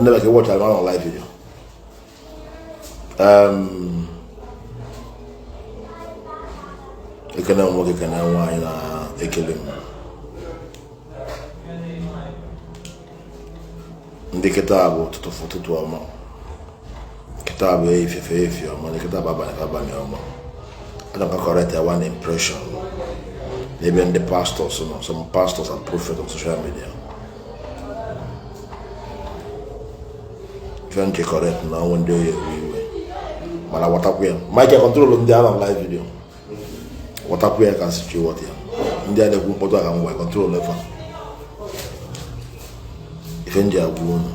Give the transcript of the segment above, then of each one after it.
Ndị ka watch on live video. Ekene m nwoke, ekene nwaanyị na-ekele m. Ndị kịta bụ ụtụtụ, ụtụtụ ọma. Kịta bụ efifie, efifie ọma. Ndị kịta bụ abalị, abalị ọma. Ana m correct ya one impression n'ebe ndị pastors nọ, some pastors and prophets on social media. Ife nche correct na onwe ndị oyi ewe iwe, mana ghọtakwa ya. Michael, control ndị a na live video. Ghọtakwa ya ka nsi chi ghọta ya. Ndị a na-ekwu mkpọtụ aka ngwa control efa. Ife nji agwa unu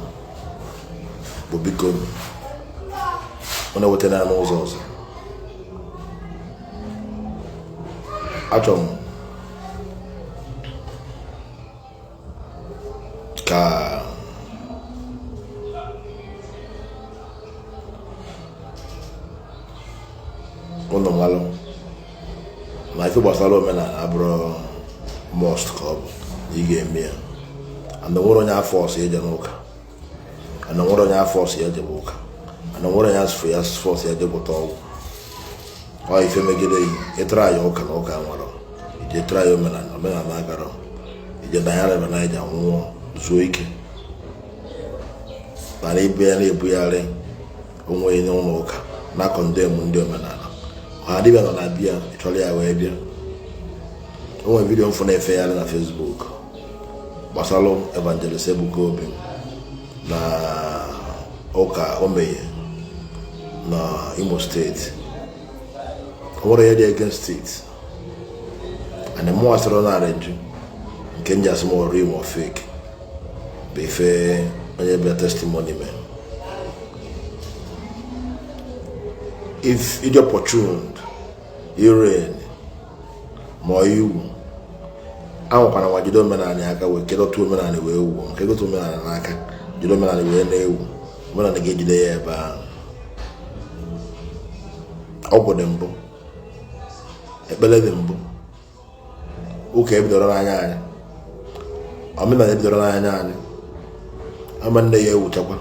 bụ, biko, unu ewetana ya n'ụzọ ọzọ. Achọrọ m ka unu malụ na ife gbasara omenala abụrụ must ka ọ bụ na ị ga-eme ya, and nwere onye afọ ọsọ eje n'ụka, and nwere onye afọ ọsọ ya jebe ụka, and nwere onye asụfụ ya force ya jegwụta ọgwụ. Ọ ife megide yi ịtara ya ụka na ụka nwere ije tara ya omenala, omenala agara ije danyara ebe Naija nwụọ zuo ike. Mana ibu ya na-ebugharị onwe ya n'ụlọ ụka na condemn ndị omenala ọha dibịa nọ na bịa chọrọ ya wee bịa. O nwere video mfụ na-efegharị na Facebook gbasara Evangelist Ebuka Obi na ụka omeye na Imo Steeti. O nwere ihe dị against it, and mụnwa sịrị na arrange nke nji asị m ọrụ Imo fake bụ ife onye bịa testimony mee. If ịdị opportuned ire ma ọ iwu anwakwana nwa jide omenala aka wee kedọta omenala wee wuo nke gote omenala n'aka, jide omenala wee na-ewu omenala ga-ejide ya ebe ahụ. Ọgwụ dị mbụ, ekpere dị mbụ, ụka ebidoro n'anya anyị, omenala ebidoro n'anya anyị. Ama nne ya ewuchakwa,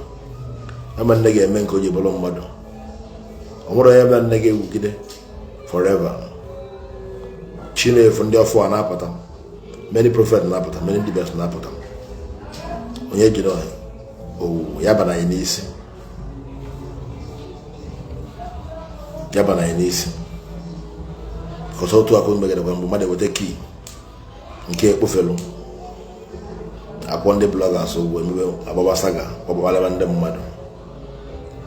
ama nne ga-eme nke o ji bụrụ mmadụ. Ọ nwere onye ebe nne ga-ewugide forever. Chi na-efu, ndị ọfụ a na-apụta, many prophet na-apụta, many dibias na-apụta. Onye jiri owu ya bara anyị n'isi, ya bara anyị n'isi kọsọ. Otu akụ megidekwa mgbe mmadụ eweta kii nke ekpofelu akwụkwọ, ndị bloggers ụgwọ emebe agbaba saga, ọgbagbalaba ndị mmadụ.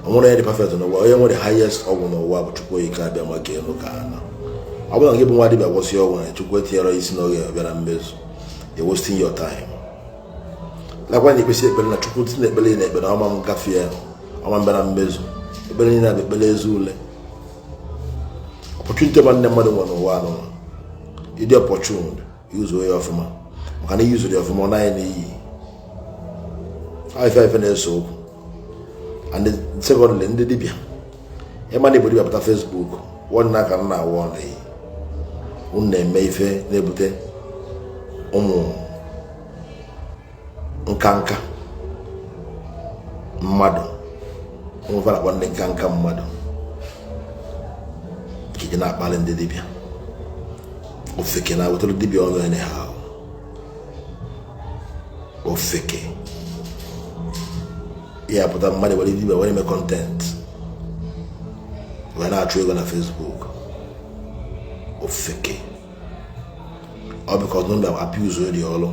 O nwere onye dị perfect n'ụwa. Onye nwere highest ọgwụ n'ụwa bụ Chukwu Okike abịa maka elu ka ana. Ọ bụrụ na gị bụ nwa dibịa gwọsị ọgwụ na Chukwu etinyere isi n'oge bịa na mmezu, you're wasting your time. Lakwa na ekpesi ekpere na Chukwu tinye ekpere na ekpere ọma m gafee ọma mbịa na mmezu. Ekpere niile bụ ekpere ezi ule. Opportunity ma nne mmadụ nwere n'ụwa anụ, ịdị opportune yuzuo ya ọfụma, maka na iyuzuru ya ọfụma, ọ naghị n'iyi. Ife ife na-ese okwu. And secondly, ndị dibịa, ịma na igbo dibịa pụta Facebook nwanne aka m na-awụ ọnụ, unu na-eme ife na-ebute ụmụ nka nka mmadụ. Ụmụ na-akpọ ndị nka nka mmadụ ka iji na-akpali ndị dibịa ofeke na wetara dibịa ọnụ anyhow. Ofeke ya pụta, mmadụ were dibịa were eme content, wee na-achụ ego na Facebook. Ofeke ọ because no bịa abuse dị ọrụ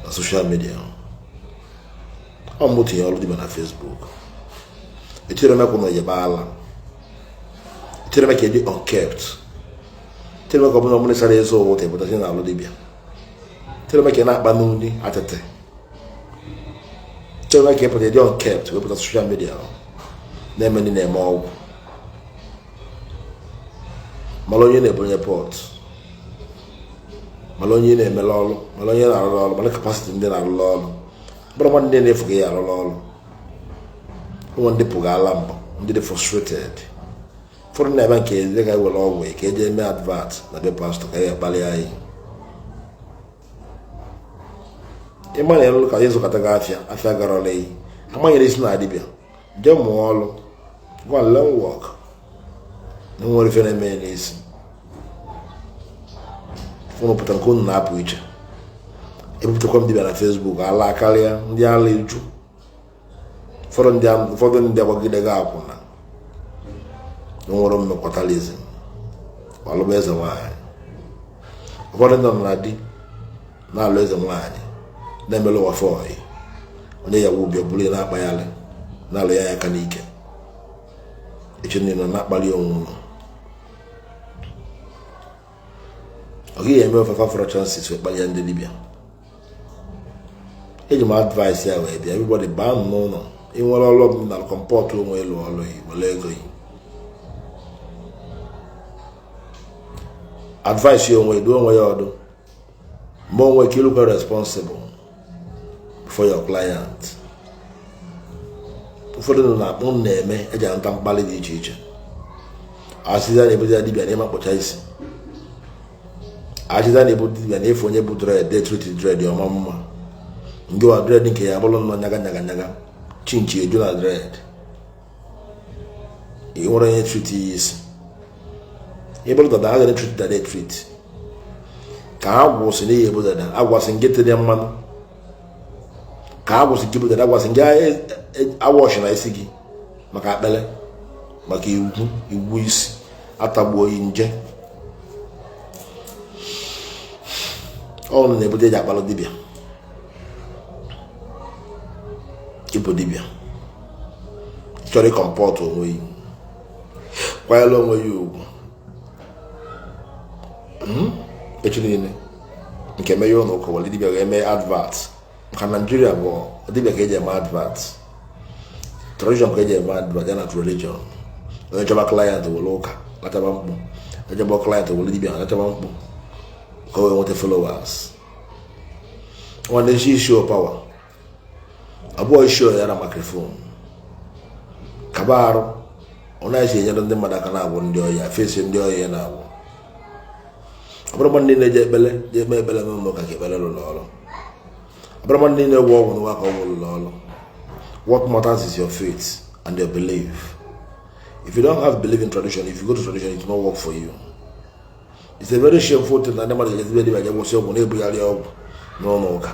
na social media. Ọ mụ tinye ọrụ dibịa na Facebook, etinyere mekwa na ejebe ala, etinyere me ka ịdị unkept, etinyere me ka ọ bụla ọbụla sara eze ụwa ịpụtasị na alụ dibịa, etinyere me ka ị na-akpa n'ụdị atịtị, etinyere me ka ịpụta ịdị unkept wee pụta social media na-eme ndị na-eme ọgwụ. Mara onye na-ebunye pot, mara onye na-emere ọrụ, mara onye na-arụrụ ọrụ, mara capacity ndị na-arụrụ ọrụ. Bụrụ mmadụ ndị na-efu gị ya arụrụ ọrụ. Ụmụ ndị pụgala mbụ, ndị dị frustrated, ụfọdụ na-eme nke eze ka ewere ọgwụ ka eje eme advert na be pastọ ka ya kpalị anyị. Ịma na ịlụ ka ịzụkọta gị afịa, afịa garọla iyi Amanyere isi na dibịa, jee mụọ ọrụ, go and learn work. Na nwere ife na-eme ya n'isi. Unu pụtara nke unu na-apụ iche. Ebupụtakwa m dibịa na Facebook, ala karịa ndị ala eju. Ụfọdụ ndị agbagide gị akwụna nwere mmekwatalizm, ọlụba eze nwaanyị. Ụfọdụ ndị nọ na di na-alụ eze nwaanyị, na-emelụ ụwa fọị onye ya wubi bụrụ ya na-akpagharị na-alụ ya aka n'ike. Eche niile na-akpali onwe ụlọ, ọ gaghị eme ofafa fọrọ chances wee kpalie ndị dibịa. Eji m advice ya wee bịa. Everybody baa m n'ụlọ. Ị nwere ọrụ ọbụla na comport onwe, ịlụ ọrụ yi were ego yi advice ya onwe, duo onwe ya ọdụ mgbe onwe ka ịlụkwa responsible for your client. Ụfọdụ nọ na-akpụ na-eme eji anata mkpali dị iche iche. Asịza na-ebuzi ya dibịa na ịma kpụcha isi, achịza na-ebu dibịa na-efe onye bụ dread de treat dread ọma mma. Ndị wa dread nke ya bụrụ nnọọ nyaga nyaga nyaga, chinchi eju na dread. Ị nwere onye treat ya isi ịbụrụ dada, a gara treat dada treat ka ha gwụsị n'ihi ebu dada agwasị nke tere mmanụ, ka ha gwụsị nke bụ dada agwasị nke awọshi na isi gị maka akpele, maka igwu igwu isi atagbuo yi nje. Ọnụ na-ebute eji akpalụ dibịa. Ịbụ dibịa chọrọ ịcomport onwe ya, kwanyere onwe ya ugwu echi niile nke meghe ụlọ ụka were dibịa ga-eme advert, maka Naijiria bụ dibịa ka eji eme advert, tradition ka eji eme advert ya na religion. Onye chọba client were ụka nataba mkpu, onye chọba client were dibịa nataba mkpu ka o wee nweta followers. Nwanne isi show power abụọ show ya na microphone kaba arụ, ọ na-esi enyere ndị mmadụ aka na-agwụ ndị ọya fesi ndị ọya ya na-agwụ. Ọ bụrụ mmadụ niile je ekpele je ekpe ekpele n'ụlọ ụka ka ekpele rụrụ ọrụ, ọ bụrụ mmadụ niile gwọ ọgwụ n'ụwa ka ọgwụ rụrụ ọrụ. What matters is your faith and your belief. If you don't have belief in tradition, if you go to tradition, it will not work for you. It's a very shameful thing na ndị mmadụ ga-ezigbo dibịa je gwụsị ọgwụ na-ebugharị ọgwụ n'ụlọ ụka.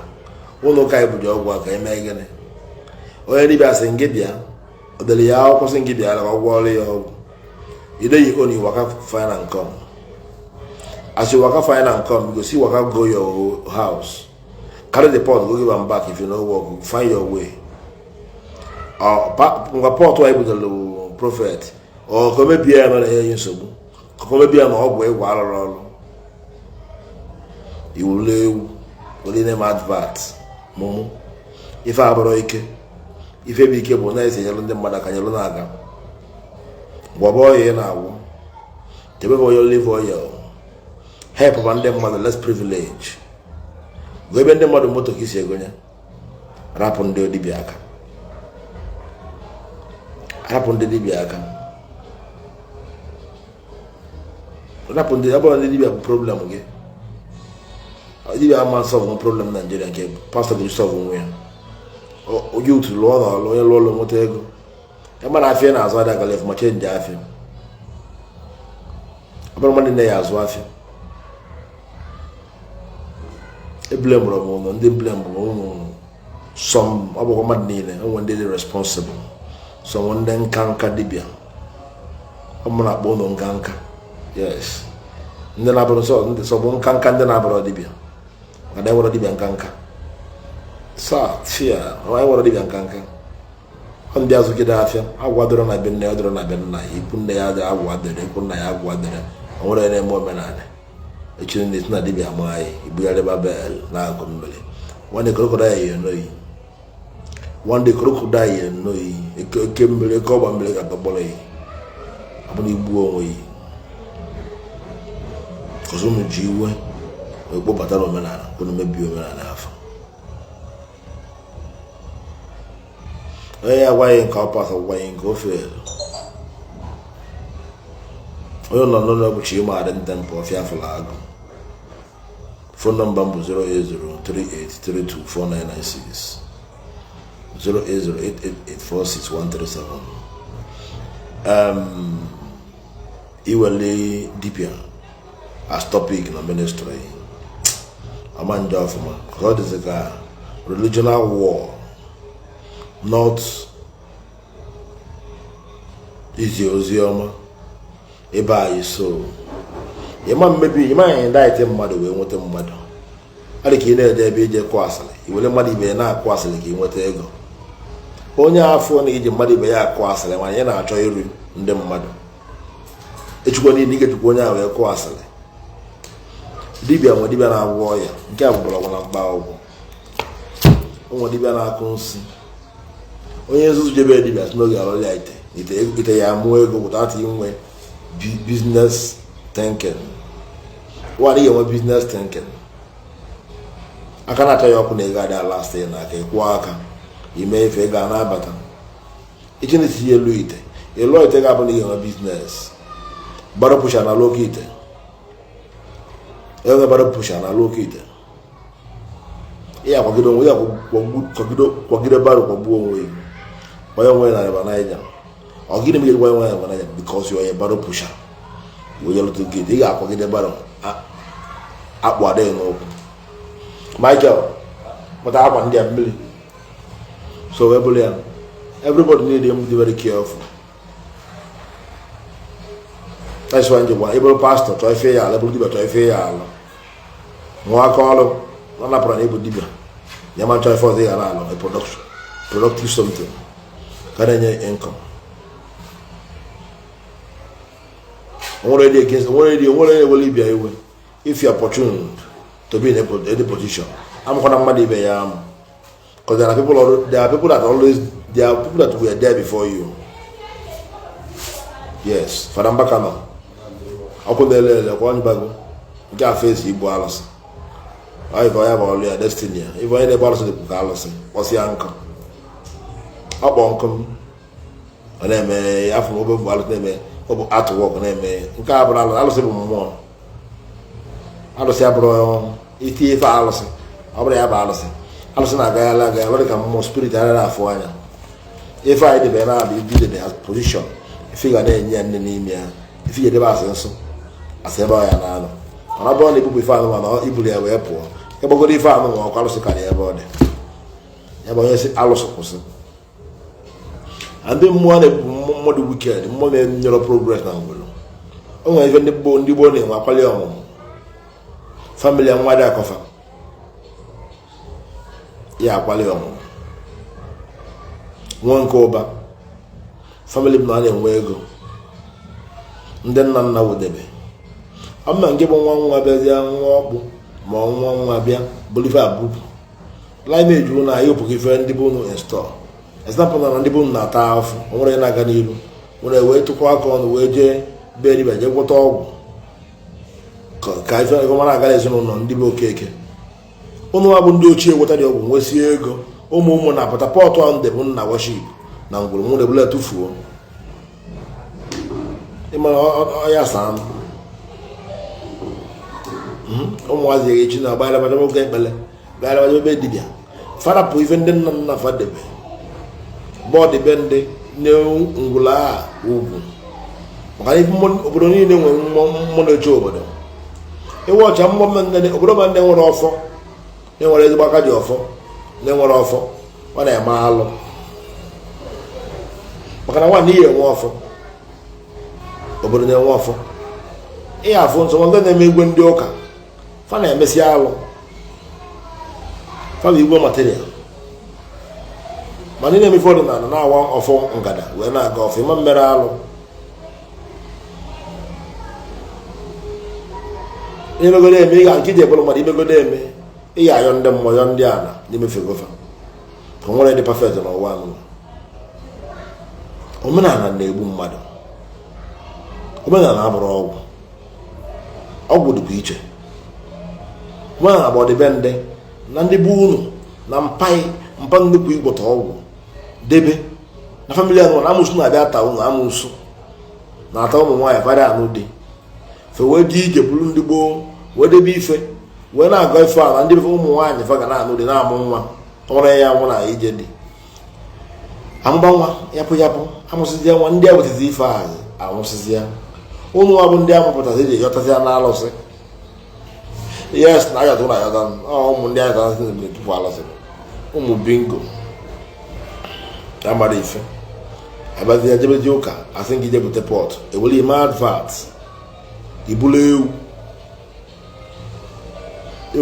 Ụlọ ụka anyị buji ọgwụ aka eme gịnị? Onye dibịa sị ngị bịa, o dere ya akwụkwọ sị ngị bịa ka ọ gwọọrọ ya ọgwụ. You dey your own, you waka find and come. As you waka find and come, you go see waka go your house, carry the pot go give am back. If you no work, find your way. Ngwa pot anyị butere prophet ọ ka o mebie ya mere ya nsogbu, ka o mebie ya na ọgwụ ịgwọ arụrụ ọrụ iwuru ewu were name advert mụmụ ife abụrụ ike. Ife bụ ike bụ na-esi enyere ndị mmadụ aka nyere na-aga gwọba ọya ị na-agwụ, chebe onye olive oil, help ma ndị mmadụ less privilege, gụọ ebe ndị mmadụ moto ka isi egonye. Rapụ ndị dibịa aka, rapụ ndị dibịa aka, rapụ ndị ọ bụrụ ndị dibịa bụ problem gị. Dibịa ama solve problem Naijiria nke pastọ ga solve onwe ya. Onye otu lụọ na ọlụ, onye lụọ ọlụ nweta ego ya mara afịa na-azụ ada agala efu ma change afịa. Ọ bụrụ mmadụ na ya azụ afịa eblemụrụ m ụlọ ndị blem bụ ụmụ some, ọ bụkwa mmadụ niile enwe ndị dị responsible, some ndị nka nka dibịa ọ mụ na-akpọ ụlọ nka nka. Yes, ndị na-abụrụ sọ ndị sọ bụ nka nka ndị na-abụrụ dibịa, maka na enwere dibịa nka nka sa tia enwere dibịa nka nka. Ọ ndị azụgide afịa agwa dọrọ na be nne ya, dọrọ na be nna ya, ikwu nne ya agwa dịrị, ikwu nna ya agwa dịrị. O nwere na-eme omenala echi ndị si na dibịa ma anyị ibugharịba bel na-akụ mmiri. Nwanne crocodile ya enoyi, nwanne crocodile ya enoyi, eke mmiri eke ọgba mmiri ga-adọgbọrọ ya, ọ bụrụ igbu onwe ya kọsọ unu ji iwe wee kpọbatara omenala ka unu mebie omenala afọ. Onye ya agwaghị nke ọ pas agwaghị nke ofe elu. Onye nọ n'ụlọ bụ Chima dị nta mpụ ọfịa fụrụ agụ. Phone number m bụ 08038324996. 08088846137. Iwele dibia as topic na ministry ama njọ ọfụma, ka ọ dịzị ka religional war, not izi ozi ọma ebe anyị. So ịma mmebi, ịma indict mmadụ wee nweta mmadụ. Ọ dị ka ị na-eje ebe ije kụọ asịrị, i were mmadụ ibe ya na-akụ asịrị ka ị nweta ego. Onye afọ na iji mmadụ ibe ya akụ asịrị, mana ị na-achọ iru ndị mmadụ echukwa niile, ị ga-ejikwa onye ahụ wee kụọ asịrị. Dibịa nwe dibịa na-agwọ ọya, nke a bụ mgbọrọgwụ na mkpa akwụkwọ. Onwe dibịa na-akụ nsị. Onye nzuzu jebe dibịa si n'oge alọrọ ya ite ite ite ya mụọ ego without inwe business thinking. One, ị ga-enwe business thinking. Aka na-acha ya ọkụ na ego adịghị last ya n'aka. Ịkwụọ aka ime ife, ego a na-abata. Ichi na-etinye elu ite, ịlụọ ite, ga-abụ na ị ga-enwe business. Barrow pusher na alụ oke ite, enwe barrow pusher na alụ oke ite. Ị akwagide onwe ya, kwagide barrow, kwagbuo onwe ya, kwanye onwe ya na River Niger. Ọ gịnị mere kwanye onwe ya na River Niger? Because you are a barrow pusher. Wee lụta oke ite, ị ga-akwagide barrow, akpụ adịghị n'ụkwụ. Michael pụta akwa ndị a mmiri. So wee bụrụ ya, everybody need to be very careful. That's why njikwa ịbụrụ pastọ chọọ ife ya ala, ịbụrụ dibịa chọọ ife ya ala, nwa aka ọrụ ọ napụrụ na ịbụ dibịa ya ma chọọ ife ọzọ ị ga na-alụ, a production, productive something ka na-enye income. Onwere dị against, onwere dị, onwere ewere ibia iwe. If you are opportune to be in any position, amakwana mmadụ ibe ya amụ, because there are people that always, there are people that were there before you. Yes, Fada Mbaka nọ ọkụ na-ele ele kwa onyebago nke a fesi igbu alụsị. Ọ ife onye bụ ọlụ ya, destiny ya. Ife onye na-egbu alụsị dịkwu ka alụsị kpọsịa nkụ, ọ kpọ nkụ m, ọ na-eme afọ m obe bụ alụsị, na-eme ọ bụ artwork, na-eme nke a bụrụ alụsị. Alụsị bụ mmụọ. Alụsị abụrụ itinye ife alụsị, ọ bụrụ ya bụ alụsị. Alụsị na-agagharị agagharị, ọ dị ka mmụọ, spirit anaghị afụ anya. Ife anyị debe na-abịa idebe as position, ife ga na-enye ya nne n'ime ya, ife ga-edebe asị nsọ, asị ebe ọ ya na-anọ. Mana ọ bụrụ na ibupụ ife anụmanụ, iburu ya wee pụọ, ịgbagoro ife anụmanụ ọkụ, alụsị karịa ebe ọ dị. Ya bụ onye si alụsị kwụsị. Ndị mmụọ na-ebupụ mmadụ wicked mmụọ na-enyere progress na ngwụrụ. O nwere ife ndị gboo na-enwe akwali ọmụmụ, family nwa dị akọfa ya akwali ọmụmụ, nwee nke ụba family m na a na-enwe ego. Ndị nna nna wudebe ọ ma nke bụ nwa nwa bịazie, nwa ọkpụ ma nwa nwa bịa bụrụ ife abụpụ lineage na anyị opụghị ife ndị bụ unu install. Example, na ndị bụ unu na-ata afụ, o nwere na-aga n'iru nwere wee tụkọ aka ọnụ wee jee bee dibịa, jee gwọta ọgwụ ka ife ọma na-agara ezinụlọ ndị bụ Okeke. Ụnụ bụ ndị ochie gwọta dị ọgwụ, nwesie ego, ụmụ ụmụ na-apụta pọtụ ahụ ndị bụ nna worship na ngwuru nwere ebule tụfuo. Ịmara ọya saa ụmụazị echi na agba alabata oge ekpele ga-alabata ebe dibịa farapụ ife ndị nna nna fadebe bọọdụ be ndị nye ngwụla a ugwu, maka na ife obodo niile nwere mmụọ, mmụọ na-eche obodo. Iwe ọcha mmụọ ndị obodo, ma ndị nwere ọfọ, na-enwere ezigbo aka ji ọfọ, na-enwere ọfọ, ọ na-eme alụ, maka na nwaanyị ihe enwe ọfọ, obodo na-enwe ọfọ. Ihe afụ nsọ ndị na-eme igwe ndị ụka fa na-emesi alụ, fa bụ igwe material. Ma ndị na-eme ife ọdịnala na-awa ọfọ ngada wee na-aga ọfọ, ịma mmere alụ. Imegodo eme, ị ga nke iji ebụrụ mmadụ imegodo eme, ị ga-ayọ ndị mmụọ, yọ ndị ala n'imefego fa, ka o nwere dị perfect n'ụwa anụ. Omenala na-egbu mmadụ. Omenala abụrụ ọgwụ, ọgwụ dịkwa iche. Omenala bụ ọdịbendị na ndị bụ unu na mpai mpa nnukwu igwọta ọgwụ debe na family anụ na amụsụ na-abịa ata unu. Amụsụ na-ata ụmụ nwaanyị fara anụ dị fe wee dị ije bụrụ ndị gboo wee debe ife wee na-agọ ife a na ndị ụmụ nwaanyị fa ga na-anụ dị na-amụ nwa ọrụ ya nwụ na ije dị. Amụba nwa yapụ yapụ, amụsịzi nwa ndị a wetazi ife ahụ anwụsịzi ya. Ụnụ bụ ndị amụpụtazi eji yọtazi ya na alụsị. Yes, na ayọta ụlọ ayọta ụmụ ndị ayọta tupu alụsị, ụmụ bingo amara ife abazi ya jebezi ụka, asị gị jebute pot, ewere ime advert, ibulu ewu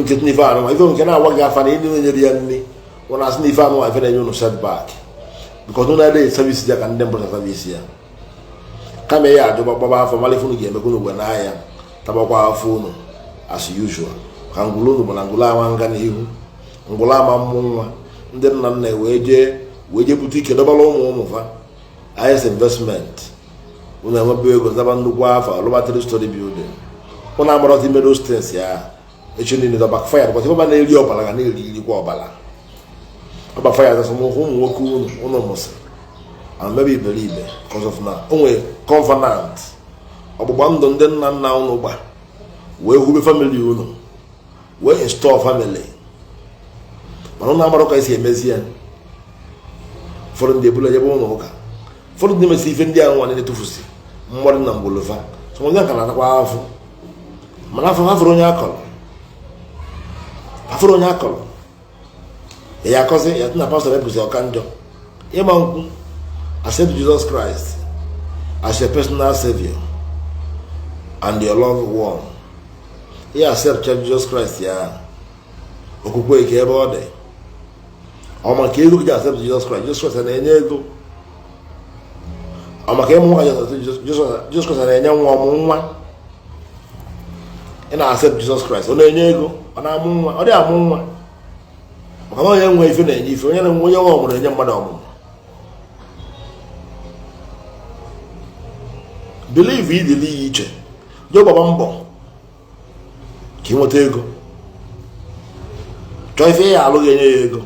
nke ife anụma ife nke na-agwa gị afa na ịdị na-enyere ya nri. Ọ na-asị na ife anụma ife na-enye unu setback because unu adịghị service ya ka ndị mbụ na service ya. Kama ya ajụba gbaba afọ mara ife unu ga-emekwa unu gwe n'ahịa tabakwa afọ unu as usual, ka ngwụlụ unu bụ na ngwụlụ ama nga n'ihu, ngwụlụ ama mmụ nwa. Ndị nna nna wee jee bute ike dọbara ụmụ ụmụ fa highest investment. Unu enwebe ego, zaba nnukwu afọ, alụba three story building, unu amarọzi ime those things ya echi niile dọ backfire, because ife na-eri ọbara ga na-eri irikwa ọbara ọ backfire. Zasị ụmụ nwoke unu unu mụsị and maybe iberibe because of na o nwere covenant, ọgbụgba ndụ ndị nna nna unu gba wee hube family unu, wee install family, mana unu amarọ ka esi emezi ya. Ụfọdụ ndị ebula ejebe ụlọ ụka, ụfọdụ ndị mesi ife ndị ahụ nwa na-etufusi mmadụ na mgbolofa so ndị ka na-atakwa afụ, mana afọ ha fụrụ onye akọrọ, afụrụ onye akọrọ ya akọzi ya na pastọ epụzi ọka njọ ịma nkwụ. Accept Jesus Christ as your personal savior and your loved one. Ya accept Jesus Christ ya, okwukwe ike ebe ọ dị ọ maka ego ji accept Jesus Christ. Jesus Christ na-enye ego ọ maka ịmụ nwa. Jesus Christ na-enye nwa ọmụ nwa. Ị na-accept Jesus Christ, ọ na-enye ego, ọ na-amụ nwa, ọ dị amụ nwa, maka na onye nwe ife na-enye ife, onye na-enwe, onye nwe ọmụrụ na-enye mmadụ ọmụmụ. Believe idili ya iche, jee gbaba mbọ ka ị nweta ego, chọọ ife ya alụ ga-enye ya ego.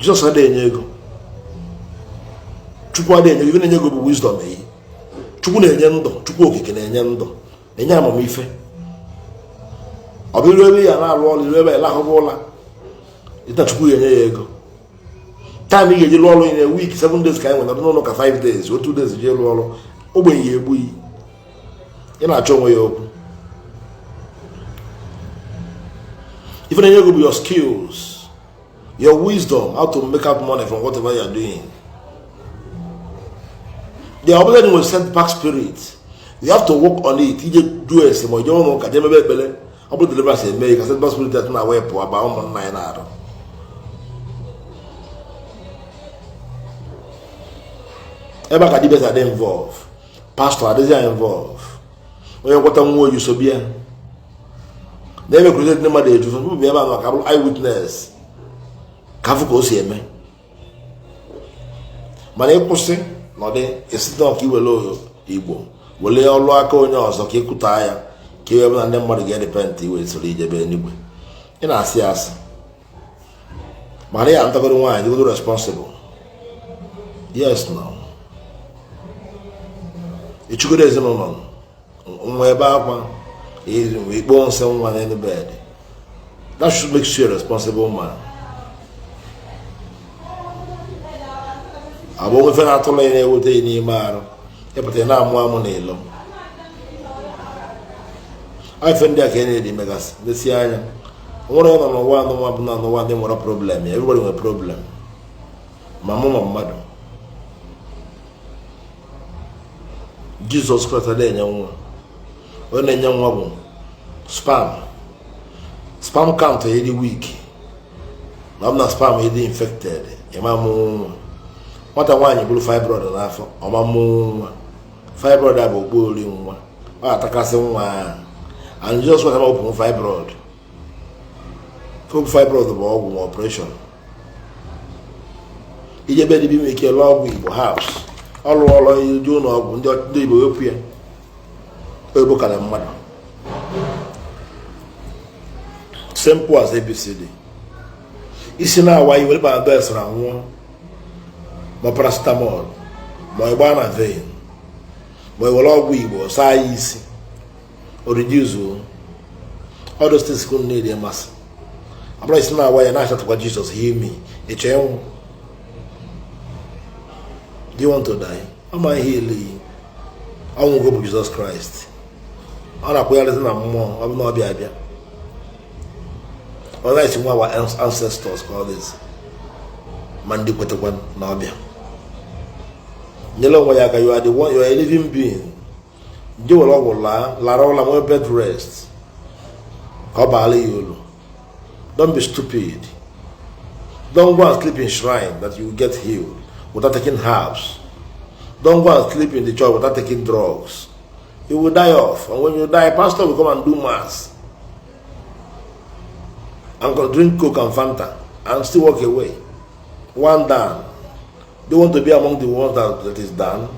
Jizọs adịghị enye ego, Chukwu adịghị enye ego. Ife na-enye ego bụ wisdom eyi. Chukwu na-enye ndụ, Chukwu Okike na-enye ndụ, na-enye amamife. Ọ bụ iru ebe ya na-alụ ọrụ, iru ebe ya lahụba ụla, ịta Chukwu ga-enye ya ego. Time ị ga-eji lụọ ọrụ in a week, 7 days ka anyị nwere n'ụlọ ka 5 days o 2 days jee lụọ ọrụ, ogbenye ya egbughị ị na-achọ onwe ya okwu. Ife na-enye ego bụ your skills, your wisdom, how to make out money from whatever you are doing. The ọbụla nwere setback spirit, you have to work on it. Ije jụọ ese ma ije ụlọ ụka jee mebe ekpere, ọ bụrụ deliverance eme ka setback spirit atụ na wepụ aba ụmụnna ya na-arụ. Ebe a ka dibia adị involve, pastọ adịghị involve, onye gwọta nwa oyi sobi ya na-eme crusade, ndị mmadụ eju bụ ebe a maka bụrụ eyewitness ka afụ ka o si eme. Mana ịkwụsị nọdị esi na ọka iwere Igbo were ọlụ aka onye ọzọ ka ịkwụta ya ka iwe na ndị mmadụ ga-erepent iwe soro ijebe eluigwe, ị na-asị asị. Mana ya ntagoro nwaanyị dịgodo responsible, yes, no ịchụgodo ezinụlọ nwa ebe akwa ikpo nsị nwa n'elu bed, that should make you a responsible man. Abụ onwe ife na-atụrụ ya na-eweta ya n'ime arụ ịpụta ya na-amụ amụ na ilo ife ndị a ka ị na-edi megasị lesi anya. Nwere nọ n'ụwa anụnwa bụ na n'ụwa ndị nwere problem ya, everybody nwere problem, ma mụ ma mmadụ. Jizọs Kraịst adịghị enye nwa. Onye na-enye nwa bụ sperm. Sperm count ya dị weak na ọ bụ na sperm ya dị infected, ịma mụ nwa. Nwata nwaanyị bụrụ fibroid n'afọ, ọma mụ nwa. Fibroid a bụ okpu ori nwa, ọ ga-atakasị nwa ahụ. And Jizọs Kraịst ama open fibroid. Fibroid bụ ọgwụ ma operation. Ije ebe dibịa nwere ike lụọ ọgwụ Igbo herbs, ọlụ ọlụ ije ụlọ ọgwụ ndị Igbo wepụ ya oyibo kara mmadụ. Simple as ABCD. Isi na-awa, iwere Panadol sara nwụọ, ma paracetamol, ma ịgba na vein, ma ewere ọgwụ Igbo saa ya isi, o reduce all those things. Kunu na-eri masị ọ bụrụ isi na-awa ya na-achatụkwa, "Jesus, heal me." Ịchọ ịnwụ? Do you want to die? Ama ihe ele ọnwụgo bụ Jizọs Kraịst. Ọ na-akwụgharịzi na mmụọ, ọ bụ na ọ bịa abịa. Ọ na-esi nwa our ancestors ka ọ dịzi ma ndị kwetakwa na ọ bịa nyere onwe ya aka. You are the one, you are a living being. Ndị were ọgwụ laa, lara ụla, nwee bed rest ka ọ baala ya olu. Don't be stupid. Don't go and sleep in shrine that you will get healed without taking herbs. Don't go and sleep in the church without taking drugs. You will die off, and when you die, pastor will come and do mass and go drink Coke and Fanta and still walk away. One down. Do you want to be among the ones that is done?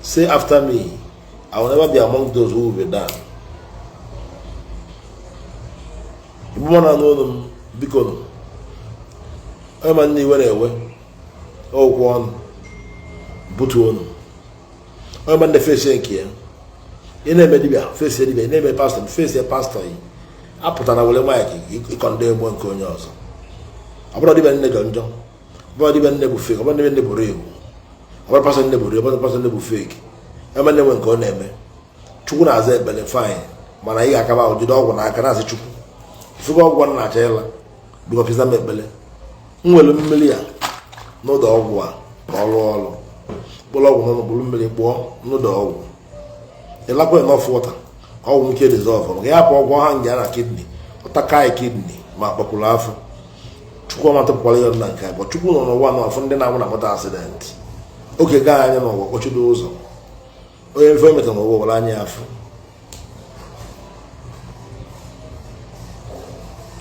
Say after me, I will never be among those who will be done. Igbo na n'olu m, biko nụ. Onye ma nne iwe na-ewe okwu ọnụ butuo ọnụ. Onye ma nne fesi nke ya, ị na-eme dibịa, fesi dibịa. Ị na-eme pastọ, fesi pastọ. Yi apụtara were mic ịkọ ndị egbo nke onye ọzọ. Ọ bụrụ dibịa nne jọ njọ, ọ bụrụ dibịa nne bụ fake, ọ bụrụ dibịa nne bụ real, ọ bụrụ pastọ nne bụ real, ọ bụrụ pastọ nne bụ fake. Eme nne nwe nke ọ na-eme. Chukwu na-aza ekpere, fine, mana ị ga-akaba ahụ jide ọgwụ n'aka na-asị Chukwu ifugo ọgwụ na-acha ịla biko pịza m ekpere. M nwere mmiri a n'ụdọ ọgwụ a ka ọ rụọ ọrụ. Mkpụrụ ọgwụ n'ọnụ, mkpụrụ mmiri kpụọ n'ụdọ ọgwụ, ịlakwa enough water ka ọgwụ nke dissolve, maka ya pụ ọgwụ ha nga na kidney, ọtaka kidney ma kpọkwuru afọ. Chukwu ọma tụpụkwara ya na nke abụọ. Chukwu nọ n'ụwa nọ afọ ndị na-anwụ na moto accident. Oge gaa anya n'ụwa kpọchido ụzọ onye mfe emeta n'ụwa were anya afọ.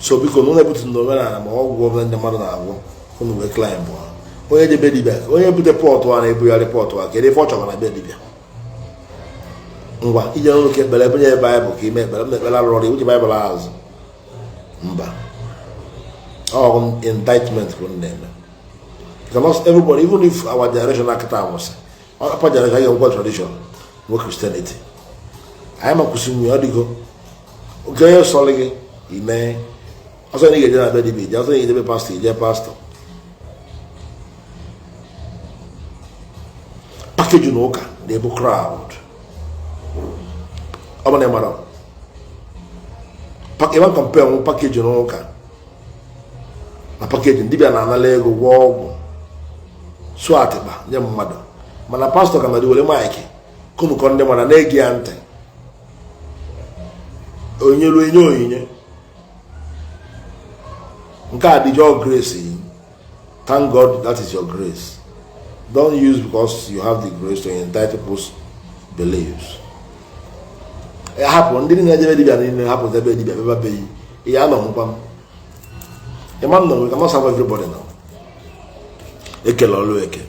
So biko na ụlọ ebutu na omenala ma ọgwụ ọbụla ndị mmadụ na-agwọ unu wee climb ha. Onye jebe dibịa, onye bute pọtụ a na-ebugharị pọtụ a, kedu ife ọ chọrọ na be dibịa? Ngwa ije n'ụlọ ka ekpere ebunye baịbụl ka ime ekpere m na ekpere alụrụ ọrụ iwuji baịbụl azụ mba. Ọ indictment ka unu na-eme because everybody, even if our generation akịta anwụsị, upper generation anyị ga-enwekwa tradition, nwe Christianity. Anyị ma kwụsị nwunye ọ dịgo oke onye sọrọ gị ime ọsọ na ị ga-eje na be dibịa ije, ọsọ na ị ga-ejebe pastọ ije pastọ. Package na ụka na-ebu crowd. Ọ bụ na ị mara ịma compare nwu package na ụka na package dibịa na-anala ego gwọọ ọgwụ sụọ atịkpa nye mmadụ, mana pastọ ka na were mic kụmụkọ ndị mmadụ na-ege ya ntị, onye ruo enye onyinye. Nke a dị your grace. Thank God that is your grace. Don't use because you have the grace to entitle people's beliefs. Hapụ ndị niile ejebe dibịa niile, hapụ ebe dibịa bebe beghị ihe anọ nkwa m ịma nọ. We cannot serve everybody now. Ekele ọlụ eke.